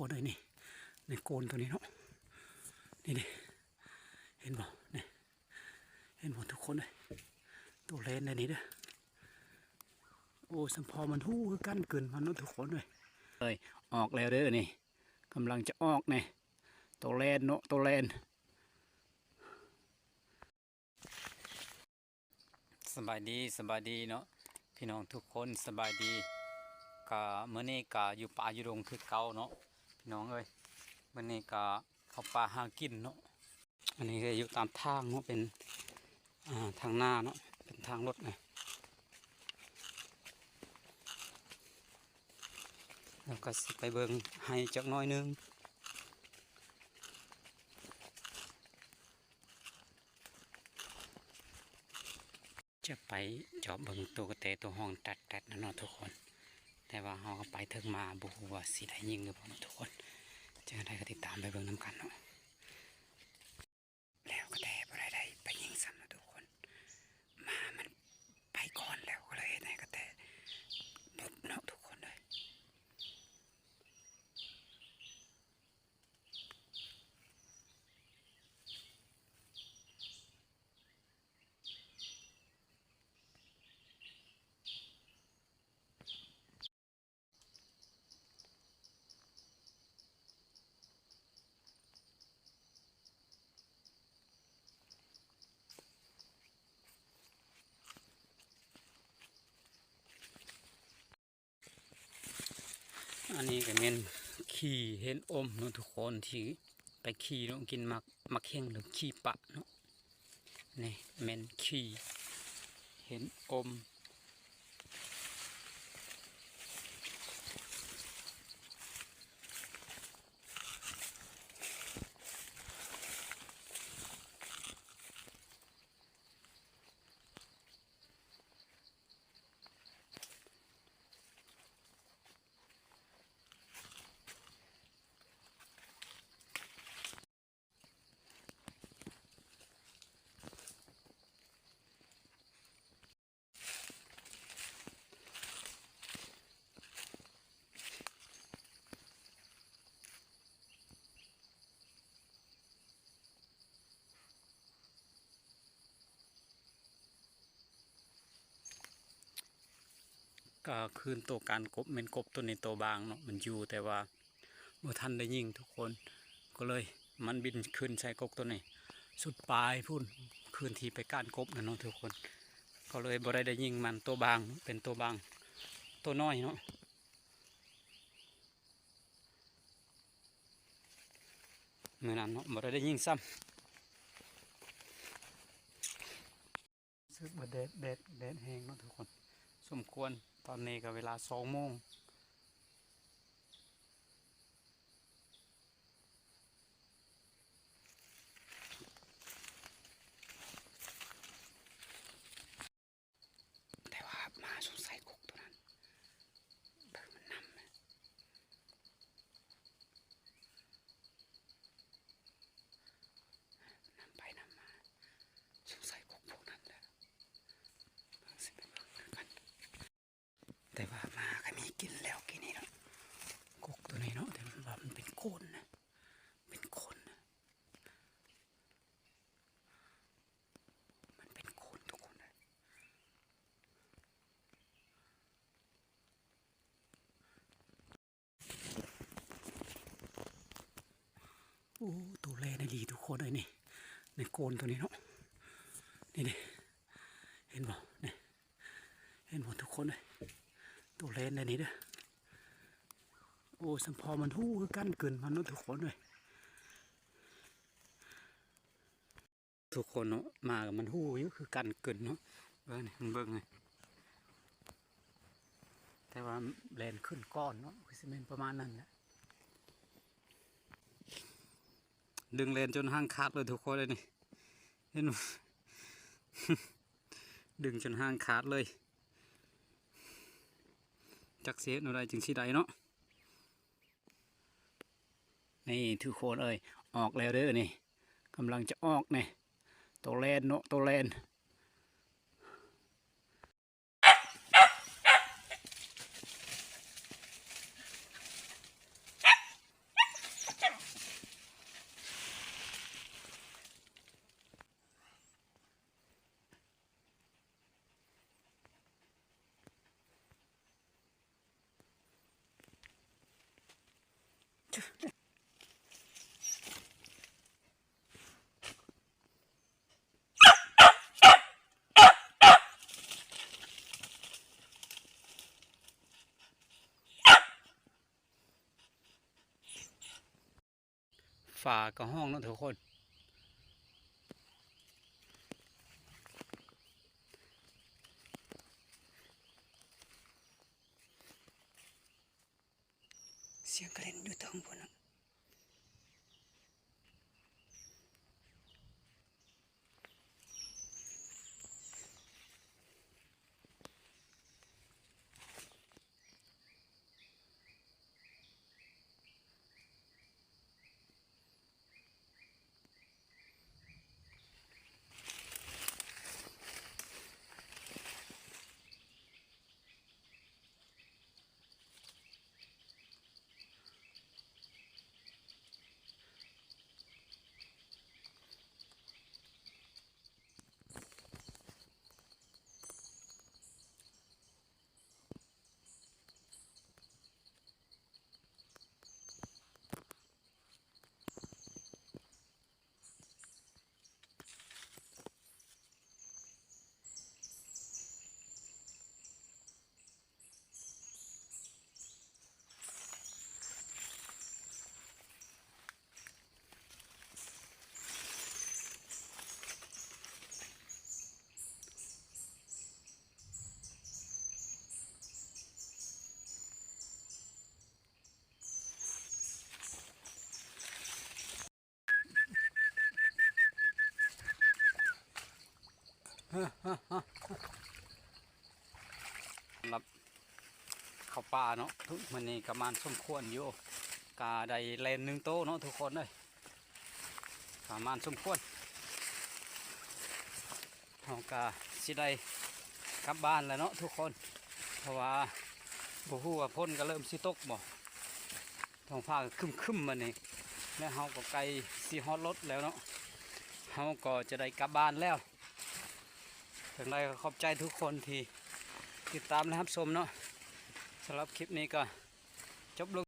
ໂອ້ ນີ້ ໃນໂກນໂຕນີ້ເນາະ ນີ້ເດ້ ເຫັນບໍ່ ນີ້ ເຫັນບໍ່ທຸກຄົນເອີຍ ໂຕແລນໄດ໋ນີ້ເດີ. ໂອ້ ສຳພໍມັນຮູ້ຄືກັນ ກືນມັນເນາະທຸກຄົນເອີຍ. ເອີຍ ອອກແລ້ວເດີນີ້ ກຳລັງຈະອອກນີ້ ໂຕແລນເນາະ ໂຕແລນ. ສະບາຍດີ ສະບາຍດີເນາະ ພີ່ນ້ອງທຸກຄົນ ສະບາຍດີ. ກະມື້ນີ້ກະຢູ່ປ່າຢູ່ດົງຄືເກົ່າເນາະ ພີ່ນ້ອງເອີຍ. ມື້ນີ້ກະເຂົ້າປ່າຫາກິນເນາະ. ອັນນີ້ກະຢູ່ຕາມທາງເນາະ ເປັນ ອ່າ ທາງນາເນາະ ເປັນທາງລົດນະ. ແລ້ວກະຊິໄປເບິ່ງໄຮ່ຈັກໜ້ອຍໜຶ່ງ. ຈະໄປຈອບເບິ່ງໂຕກະແຕໂຕຮ້ອງແຕັດໆນັ້ນເນາະທຸກຄົນ. ແຕ່ວ່າເຮົາກະໄປເຖິງມາບໍ່ຮູ້ວ່າຊິໄດ້ຍິງຫຼືບໍ່ເນາະທຸກຄົນ. ຈັ່ງໃດກະຕິດຕາມໄປເບິ່ງນຳກັນເນາະ. ແລ້ວກະແຕບໍ່ໄດ້ໄດ້ໄປຍິງຊ້ຳເນາະທຸກຄົນ. ໝາມັນໄປກ່ອນແລ້ວ ກະເລີຍເຮັດໃຫ້ກະແຕຫຼຸດເນາະທຸກຄົນເອີຍ. ອັນນີ້ກະແມ່ນຂີ້ເຫັນອົມເນາະທຸກຄົນ ທີ່ໄປຂີ້ເນາະ ກິນໝາກ ໝາກເຫັງ ຫຼື ຂີ້ປະເນາະ. ນີ້ແມ່ນຂີ້ເຫັນອົມ. ກະຄືນໂຕກ້ານກົບ ແມ່ນກົບໂຕນີ້ໂຕບາງເນາະ ມັນຢູ່ ແຕ່ວ່າບໍ່ທັນໄດ້ຍິງທຸກຄົນ ກະເລີຍມັນບິນຂຶ້ນໃສ່ກົກໂຕນີ້ ສຸດປາຍພຸ້ນ ຄືນທີ່ໄປກ້ານກົບນັ້ນເນາະທຸກຄົນ. ກະເລີຍບໍ່ໄດ້ໄດ້ຍິງມັນ ໂຕບາງ ເປັນໂຕບາງ ໂຕນ້ອຍເນາະ. ມື້ນັ້ນເນາະ ບໍ່ໄດ້ໄດ້ຍິງຊ້ຳ. ຮູ້ສຶກວ່າແດດ ແດດ ແດດແຮງເນາະທຸກຄົນ ສົມຄວນ. ຕອນນີ້ກະເວລາສອງໂມງ. ແຕ່ວ່າໝາສົງໄສກົກໂຕນັ້ນ ເບິ່ງມັນນຳ ນຳໄປນຳມາ ສົງໄສກົກພວກນັ້ນແຫຼະ. ເບິ່ງ ຊິໄປເບິ່ງນຳກັນ. ແຕ່ວ່າໝາກະມີກິນແລ້ວກີ້ນີ້ເນາະ ກົກໂຕນີ້ເນາະ ແຕ່ວ່າມັນເປັນໂຄນນະ ເປັນໂຄນນະ. ມັນເປັນໂຄນທຸກຄົນເອີຍ. ໂອ້ ໂຕແລນອີ່ຫຼີທຸກຄົນເອີຍນີ້ ໃນໂກນໂຕນີ້ເນາະ ນີ້ເດ້ ເຫັນບໍ່ ນີ້ ເຫັນບໍ່ທຸກຄົນເອີຍ ໂຕແລນໄດ໋ນີ້ເດີ. ໂອ້ ສຳພໍມັນຮູ້ຄືກັນ ກືນມັນເນາະທຸກຄົນເອີຍ. ທຸກຄົນເນາະ ໝາກະມັນຮູ້ຢູ່ຄືກັນ ກືນເນາະ ເບິ່ງນີ້ ມັນເບິ່ງນີ້ ແຕ່ວ່າແລ່ນຂຶ້ນກ່ອນເນາະ ຄືຊິແມ່ນປະມານນັ້ນແຫຼະ. ດຶງແລ່ນຈົນຫາງຂາດເລີຍທຸກຄົນເອີຍນີ້ ເຫັນບໍ່ ດຶງຈົນຫາງຂາດເລີຍ. ຈັກຊິເຮັດແນວໃດຈຶ່ງຊິໄດ້ເນາະ. ນີ້ທຸກຄົນເອີຍ ອອກແລ້ວເດີນີ້ ກຳລັງຈະອອກນີ້ ໂຕແລ່ນເນາະ ໂຕແລ່ນ. ຟ້າກໍຮ້ອງເນາະທຸກຄົນ. ສຽງກະເລັນຢູ່ເທິງພຸ້ນນະ. ສຳລັບເຂົ້າປ່າເນາະ ມື້ນີ້ກະໝານສົມຄວນຢູ່ ກະໄດ້ແລ່ນໜຶ່ງໂຕເນາະທຸກຄົນເອີຍ ກະໝານສົມຄວນ. ເຮົາກະຊິໄດ້ກັບບ້ານແລ້ວເນາະທຸກຄົນ ເພາະວ່າບໍ່ຮູ້ວ່າຝົນກະເລີ່ມຊິຕົກບໍ່. ທ້ອງຟ້າກະຄຶ້ມໆ ບາດນີ້ ແລະເຮົາກໍໃກ້ຊິຮອດລົດແລ້ວເນາະ ເຮົາກໍຈະໄດ້ກັບບ້ານແລ້ວ. ຈັ່ງໃດກໍຂອບໃຈທຸກຄົນທີ່ຕິດຕາມ ແລະ ຮັບຊົມເນາະ. ສຳລັບຄລິບນີ້ກໍຈົບລົງ